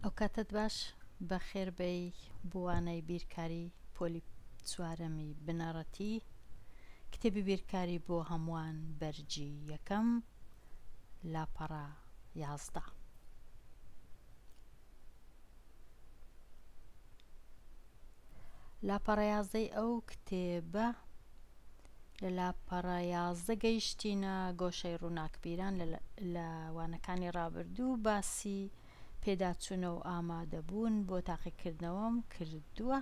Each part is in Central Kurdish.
ئەوکاتەت باش بەخێربێی بۆ وانەی بیرکاری پۆلی چوارەمی بنەڕەتی کتێبی بیرکاری بۆ هەمووان بەرگی یەکەم لاپەڕە 11. لاپەڕە یازدەی ئەو کتێبە لە لاپەڕە 11 گەیشتینە گۆشەی ڕووناکبیران لە وانەکانی ڕابردوو باسی پێداچوونە و ئامادەبوون بۆ تاقیکردنەوەم کردووە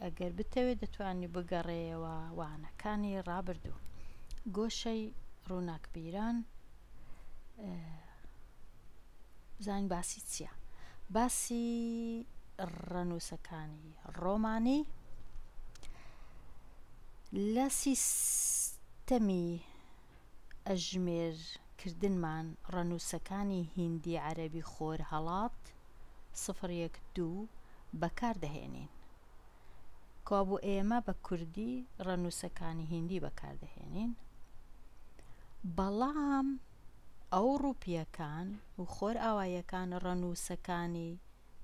ئەگەر بتەوێت دەتوانی بگەڕێیەوە وانەکانی ڕابردوو گۆشەی ڕووناکبیران بزانین باسی چییە باسی ڕەنووسەکانی ڕۆمانی لە سیستەمی ئەژمێر کردنمان ڕەنووسەکانی هیندی عەرەبی خۆرهەڵات سفر یەک دوو بەکار دەهێنین کەوابوو ئێمە بە کوردی ڕەنووسەکانی هیندی بەکار دەهێنین بەڵام ئەوڕوپیەکان و خۆرئاواییەکان ڕەنووسەکانی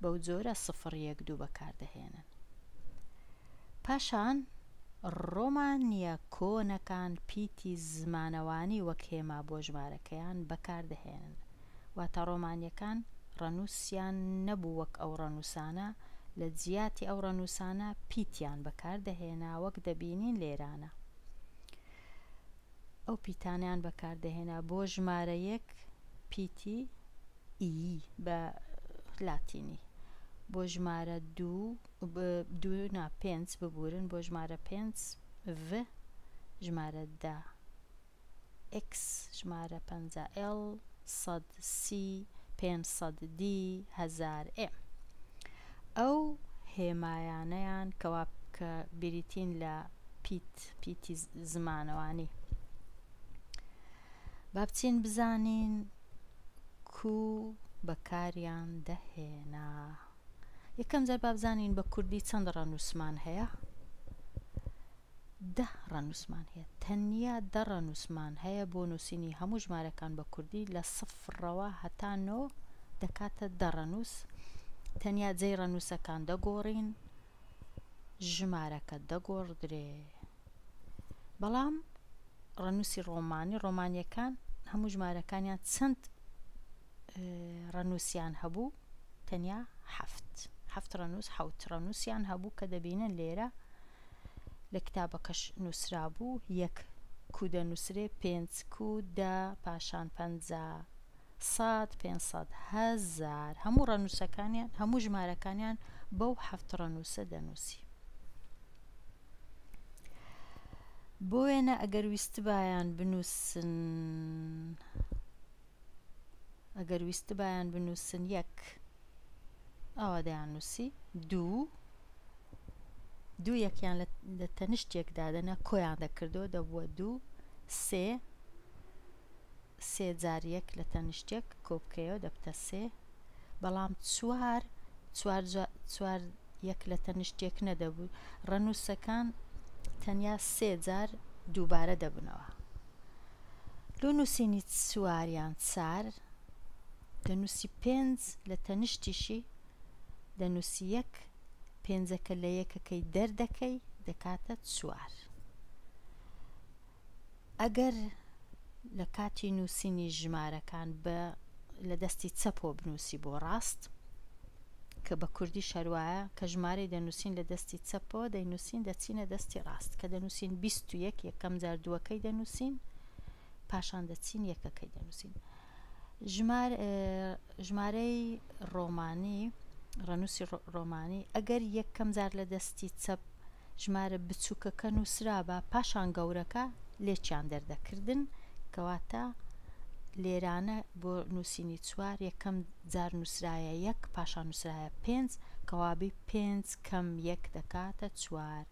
بەو جۆرە سفر یەک دوو بەکاردەهێنن. پاشان ڕۆمانییە کۆنەکان پیتی زمانەوانی وەک هێما بۆ ژمارەکەیان بەکاردەهێنن. واتە ڕۆمانییەکان ڕەنووسیان نەبوو وەک ئەو ڕەنووسانە، لە جیاتی ئەو ڕەنووسانە پیتیان بەکاردەهێنا وەک دەبینین لێرانە ئەو پیتانەیان بەکاردەهێنا بۆ ژمارە یەک پیتی ئی بە لاتینی بۆ ژمارە دوو دوو نا پێنج ببورن بۆ ژمارە پێنج ڤ ژمارە دە ئێکس ژمارە 50 ئێڵ سەد سی 500 دی هەزار ئێم ئەو هێمایانەیان کەوا کە بریتین لە پیت پیتی زمانەوانی با بچین بزانین کو بەکاریان دەهێنا. یەکەم جار با بزانین بە کوردی چەند ڕەنووسمان هەیە؟ دە ڕەنووسمان هەیە. تەنیا دە ڕەنووسمان هەیە بۆ نووسینی هەموو ژمارەکان بە کوردی لە سفڕەوە هەتا نۆ دەکاتە دە ڕەنووس. تەنیا جێی ڕەنووسەکان دەگۆڕین، ژمارەکە دەگۆڕدرێ. بەڵام ڕەنووسی ڕۆمانی، ڕۆمانییەکان هەموو ژمارەکانیان چەند ڕەنووسیان هەبوو؟ تەنیا حەفت حەفت ڕەنووس حەوت ڕەنووسیان هەبوو کە دەبینن لێرە لە کتابەکەش نووسرابوو یەک کو دەنووسرێ پێنج کو دە پاشان پەنجا سەد پێنجسەد هەزار هەموو ڕەنووسەکانیان هەموو ژمارەکانیان بەو حەفت ڕەنووسە دەنووسی. بۆ وێنە ئەگەر ویستبایان بنووسن ئەگەر ویستبایان بنووسن یەک ئاوا دەیان نووسی دوو دوو یەکیان لە تەنیشت یەک دادەنا کۆیان دەکردەوە دەبووە دوو سێ سێ جار یەک لە تەنیشت یەک کۆبکەیەوە دەبتە سێ بەڵام چوار چوار چوار یەک لە تەنیشت یەک نەدەبوو ڕەنووسەکان تەنیا سێ جار دووبارە دەبنەوە لۆ نووسینی چوار یان چار دەنووسی پێنج لە تەنیشتیشی دەنووسی یەک پێنجەکە لە یەکەکەی دەردەکەی دەکاتە چوار ئەگەر لە کاتی نووسینی ژمارەکان بە لە دەستی چەپەوە بنووسی بۆ ڕاست کە بە کوردیش هەر وایە کە ژمارەی دەنووسین لە دەستی چەپەوە دەینووسین دەچینە دەستی ڕاست کە دەنووسین 21 یەکەم جار دووەکەی دەنووسین پاشان دەچین یەکەکەی دەنووسین ژمار ژمارەی ڕۆمانی ڕەنووسی ڕۆمانی ئەگەر یەکەم جار لە دەستی چەپ ژمارە بچووکەکە نووسرابا پاشان گەورەکە لێکیان دەردەکردن کەواتە لێرانە بۆ نووسینی چوار یەکەم جار نووسرایە یەک پاشان نووسرایە پێنج کەوابی پێنج کەم یەک دەکاتە چوار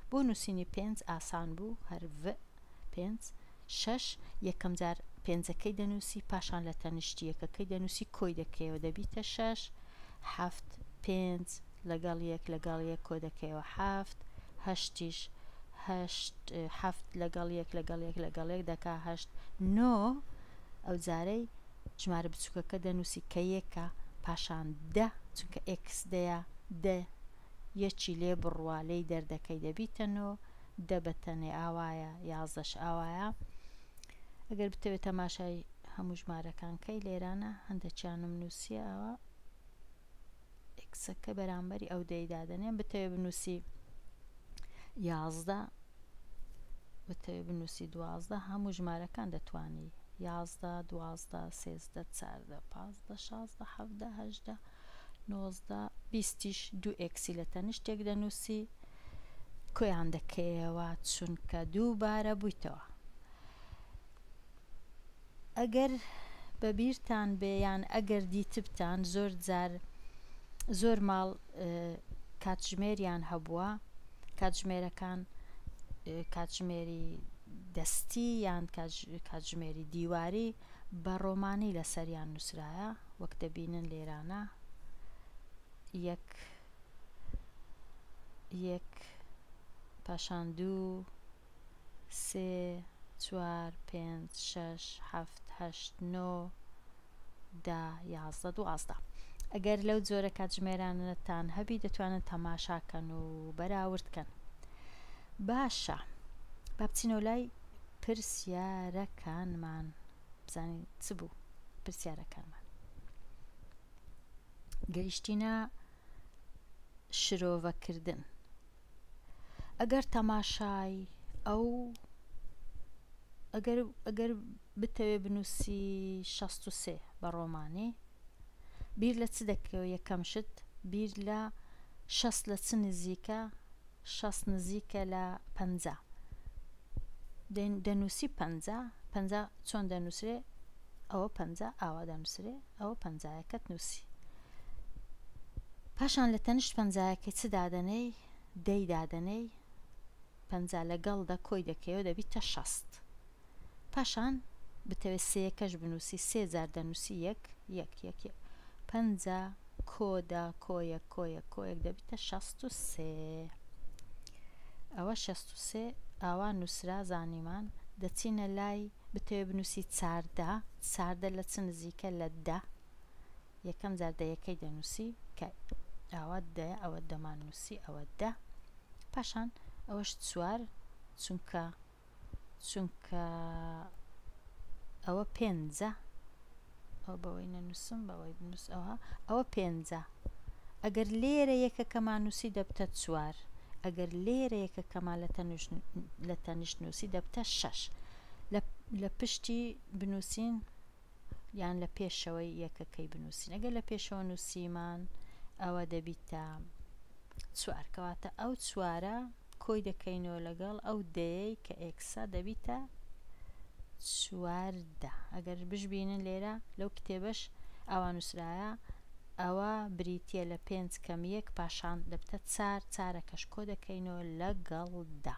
بۆ نووسینی پێنج ئاسان بوو هەر ڤ پێنج شەش یەکەم جار پێنجەکەی دەنووسی پاشان لە تەنیشتی یەکەکەی دەنووسی کۆی دەکەیەوە دەبیتە شەش حەفت پێنج لەگەڵ یەک لەگەڵ یەک کۆ دەکەیەوە حەفت هەشتیش هەشت حەفت لەگەڵ یەک لەگەڵ یەک لەگەڵ یەک دەکا هەشت نۆ ئەو جارەی ژمارە بچووکەکە دەنووسی کە یەکە. پاشان دە چونکە ئێکس دەیە دە یەکی لێ بڕوا لێی دەردەکەی دەبیتە نۆ دە بە تەنێ ئاوایە یازدەش ئاوایە ئەگەر بتەوێت تەماشای هەموو ژمارەکان کەی لێرانە هەندێکیانم نووسیە ئەوە ئێکسەکە بەرامبەری ئەو دەی دادەنێم بتەوێ بنووسی 11 بتەوێ بنووسی 12 هەموو ژمارەکان دەتوانی 11 12 13 14 15 16 17 18 19 بیستیش دوو ئێکسی لە تەنیشتێک دەنووسی کۆیان دەکەیەوە چونکە دووبارە بوویتەوە. ئەگەر بە بیرتان بێ یان ئەگەر دیتبتان زۆر جار زۆر ماڵ کاتژمێریان هەبووە کاتژمێرەکان کاتژمێری دەستی یان کاتژمێری دیواری بە ڕۆمانی لەسەریان نووسرایە وەک دەبینن لێرانە یەک یەک پاشان دوو سێ چوار پێنج شەش حەفت هەشت نۆ دە 11 12 ئەگەر لەو جۆرە کاتژمێرانەتان هەبی دەتوانن تەماشاکەن و بەراورد کەن باشە با بچینەوە لای پرسیارەکانمان بزانین چ بوو پرسیارەکانمان گەیشتینە شرۆڤەکردن ئەگەر تەماشای ئەو ئەگەر ئەگەر بتەوێ بنووسی 63 بە ڕۆمانی بیر لە چ دەکەوە یەکەم شت بیر لە شەست لە چ نزیکە شەست نزیکە لە پەنجا دەنووسی پەنجا پەنجا چۆن دەنووسرێ ئەوە پەنجا ئاوا دەنووسرێ ئەوە پەنجایەکەت نووسی پاشان لە تەنیشت پەنجایەکەی چ دادەنێی دەی دادەنێی پەنجا لەگەڵ دە کۆی دەکەیەوە دەبیتە شەست پاشان بتەوێت سێیەکەش بنووسی سێ جار دەنووسی یەک یەک یەک یەک پەنجا کۆ دە کۆ یەک کۆ یەک کۆ یەک دەبیتە 63 ئەوە 63 ئاوا نووسرا زانیمان دەچینە لای بتەوێ بنووسی چاردە چاردە لە چ نزیکە لە دە یەکەم جار دەیەکەی دەنووسی کە ئاوا دە ئەوە دەمان نووسی ئەوە دە پاشان ئەوەش چوار چونکە چونکە ئەوە پێنجە ئەوە بەوەی نەنووسم بەوەی بنووس ئەوە ئەوە پێنجە ئەگەر لێرە یەکەکەمان نووسی دەبتە چوار ئەگەر لێرە یەکەکەمان لە تەنوش لە تەنیشت نووسی دەبتە شەش لە پشتی بنووسین یان لە پێشەوەی یەکەکەی بنووسین ئەگەر لە پێشەوە نووسیمان ئەوە دەبیتە چوار کەواتە ئەو چوارە کۆی دەکەینەوە لەگەڵ ئەو دەیەی کە ئێکسە دەبیتە چواردە ئەگەر بشبینن لێرە لەو کتێبەش ئاوا نووسرایە ئەوە بریتە لە پێنج کەم یەک پاشان دەبتە چار چارەکەش کۆ دەکەینەوە لەگەڵ دە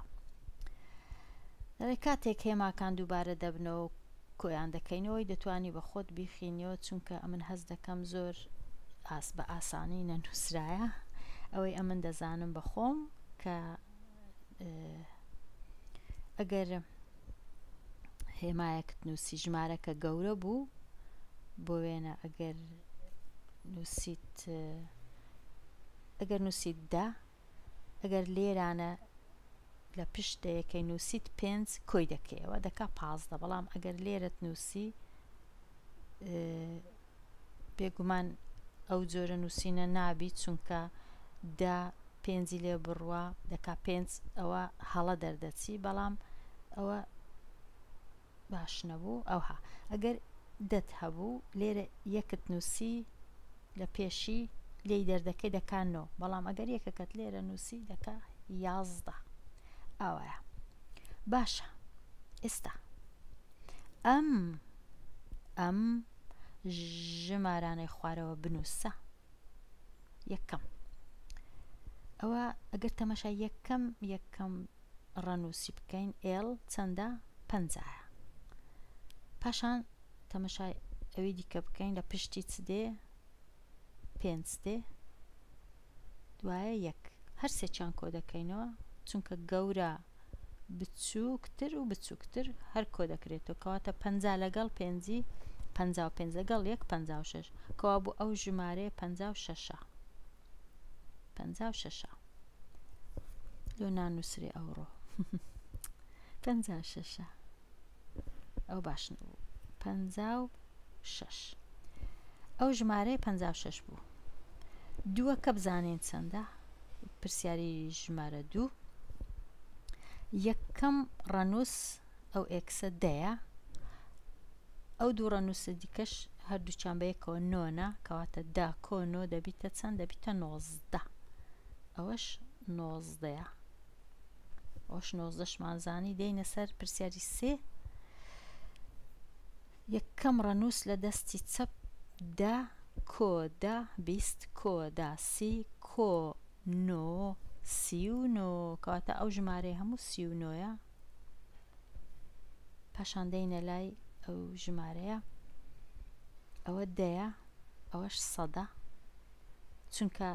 دەڵێ کاتێک هێماکان دووبارە دەبنەوە کۆیان دەکەینەوەی دەتوانی بە خۆت بیخینیەوە چونکە ئەمن هەست دەکەم زۆر ئاس بە ئاسانی نەنووسرایە ئەوەی ئەمن دەزانم بە خۆم کە ئەگەر هێمایەکت نووسی ژمارەکە گەورە بوو بۆ وێنە ئەگەر نووسیت ئەگەر نووسیت دە ئەگەر لێرانە لە پشت دەیەکەی نووسیت پێنج کۆی دەکەیەوە دەکا 15 بەڵام ئەگەر لێرەت نووسی بێگومان ئەو جۆرە نووسینە نابی چونکە دە پێنجی لێ بڕوا دەکا پێنج ئەوە هەڵە دەردەچی بەڵام ئەوە باش نەبوو ئەوها ئەگەر دەت هەبوو لێرە یەکت نووسی لە پێشی لێی دەردەکەی دەکا نۆ بەڵام ئەگەر یەکەکەت لێرە نووسی دەکا یازدە ئاوایە باشە ئێستا ئەم ئەم ژمارانەی خوارەوە بنووسە یەکەم ئەوە ئەگەر تەماشا یەکەم یەکەم ڕەنووسی بکەین ئێڵ چەندە پەنجایە پاشان تەمەشای ئەوی دیکە بکەین لە پشتی چ دێ پێنج دێ دوایە یەک هەر سێکیان کۆ دەکەینەوە چونکە گەورە بچووکتر و بچووکتر هەر کۆ دەکرێتەوە کەواتە پەنجا لەگەڵ پێنجی 55 لەگەڵ یەک 56 کەوابوو ئەو ژمارەیە 56ە 56ە لۆ نانووسرێ ئەوڕۆ 56ە ئەو باش نەبوو 56 ئەو ژمارەیە 56 بوو دووەکە بزانین چەندە پرسیاری ژمارە دوو یەکەم ڕەنووس ئەو ئێکسە دەیە ئەو دوو ڕەنووسە دیکەش هەردووچان بە یەکەوە نۆنە کەواتە دە کۆ نۆ دەبیتە چەند دەبیتە نۆزدە ئەوەش نۆزدەیە ئەوش نۆزدەشمان زانی دێینە سەر پرسیاری سێ یەکەم ڕەنووس لە دەستی چەپ دە کۆ دە 20 کۆ دە سی کۆ نۆ 39 کەواتە ئەو ژمارەی هەموو 39ە پاشان دێینە لای ئەو ژمارەیە ئەوە دەیە ئەوەش سەدە چونکە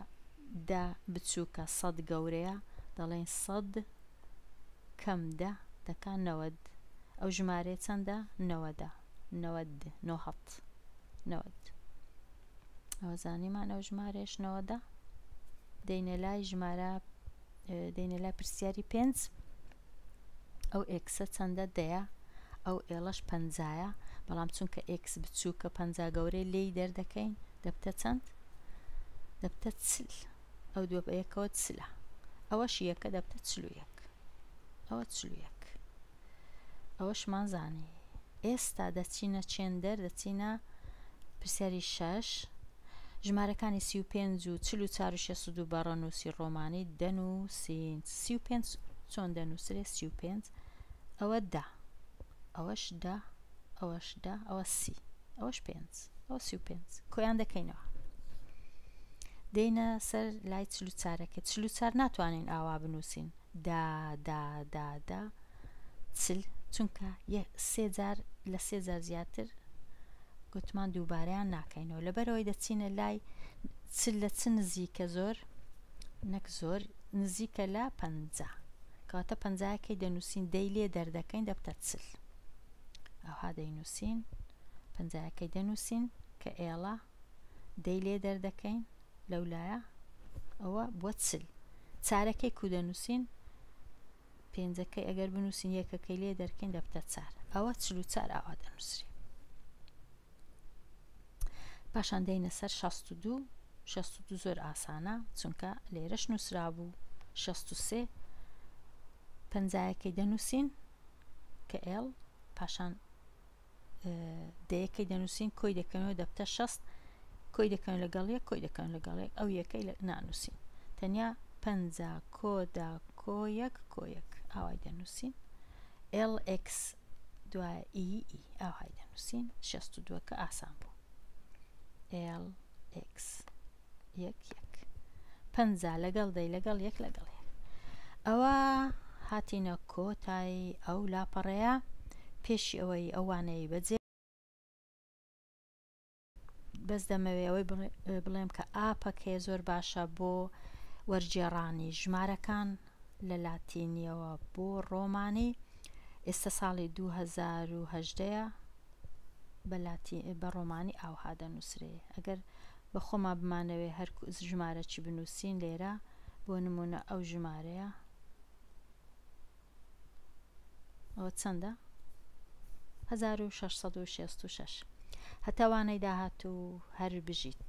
دە بچووکە سەد گەورەیە دەڵێن سەد کەم دە دەکا نەوەد ئەو ژمارەیە چەندە نەوەدە نەوەد نۆهەت نەوەد ئەوە زانیمان ئەو ژمارەیەش نەوەدە دێینە لای ژمارە دێینە لای پرسیاری پێنج ئەو ئێکسە چەندە دەیە ئەو ئێڵەش پەنجایە بەڵام چونکە ئێکس بچووکە پەنجا گەورەی لێی دەردەکەین دەبتە چەند دەبتە چل ئەو دووە بە یەکەوە چلە ئەوەش یەکە دەبتە 41 ئەوە 41 ئەوەشمان زانی ئێستا دەچینە چێندەر دەچینە پرسیاری شەش ژمارەکانی 35 و 44 و 62 بە ڕەنووسی ڕۆمانی دەنووسین 35 چۆن دەنووسرێ 35 ئەوە دە ئەوەش دە ئەوەش دە ئەوە سی ئەوەش پێنج ئەوە 35 کۆیان دەکەینەوە دێینە سەر لای چلوچارەکە چلوچار ناتوانین ئاوا بنووسین دا دا دا دا چل چونکە سێ جار لە سێ جار زیاتر گوتمان دووبارەیان ناکەینەوە لەبەرەوەی دەچینە لای چل لە چ نزیکە زۆر نەک زۆر نزیکە لە پەنجا کەواتە پەنجاکەی دەنووسین دەی لێ دەردەکەین دەبتە چل ئەوها دەینووسین پەنجاکەی دەنووسین کە ئێڵە دەی لێ دەردەکەین لەولایە ئەوە بووە چل چارەکەی کو دەنووسین پێنجەکەی ئەگەر بنووسین یەکەکەی لێ دەرکەین دەبتە چار ئەوە 44 ئاوا دەنووسری پاشان دێینە سەر 62 62 زۆر ئاسانە چونکە لێرەش نووسرابوو 63 پەنجایەکەی دەنووسین کە ئێڵ پاشان دەیەکەی دەنووسین کۆی دەکەنەوە دەبتە شەست کۆی دەکەن لەگەڵ یەک کۆی دەکەن لەگەڵ یەک ئەو یەکەی لە نانووسین تەنیا پەنجا کۆدا کۆ یەک کۆ یەک ئاوای دەنووسین LX دوای ئی ئی ئاوهای دەنووسین شەست و دووەکە ئاسان بوو LX یەک یەک پەنجا لەگەڵ دەی لەگەڵ یەک لەگەڵ یەک ئەوە هاتینە کۆتایی ئەو لاپەڕەیە پێشی ئەوەی ئەوانەی بەجێ بەس دەمەوێ ئەوەی بڵێم کە ئاپەکەیە زۆر باشە بۆ وەرگێڕانی ژمارەکان لە لاتینیەوە بۆ ڕۆمانی ئێستا ساڵی 2010ەیە بە لاتی بە ڕۆمانی ئاوها دەنووسرێ ئەگەر بە خۆمان بمانەوێ هەر ژمارەکی بنووسین لێرە بۆ نمونە ئەو ژمارەیە ئەوە چەندە؟ 1666 هەتا وانەی داهاتوو هەر بژیت.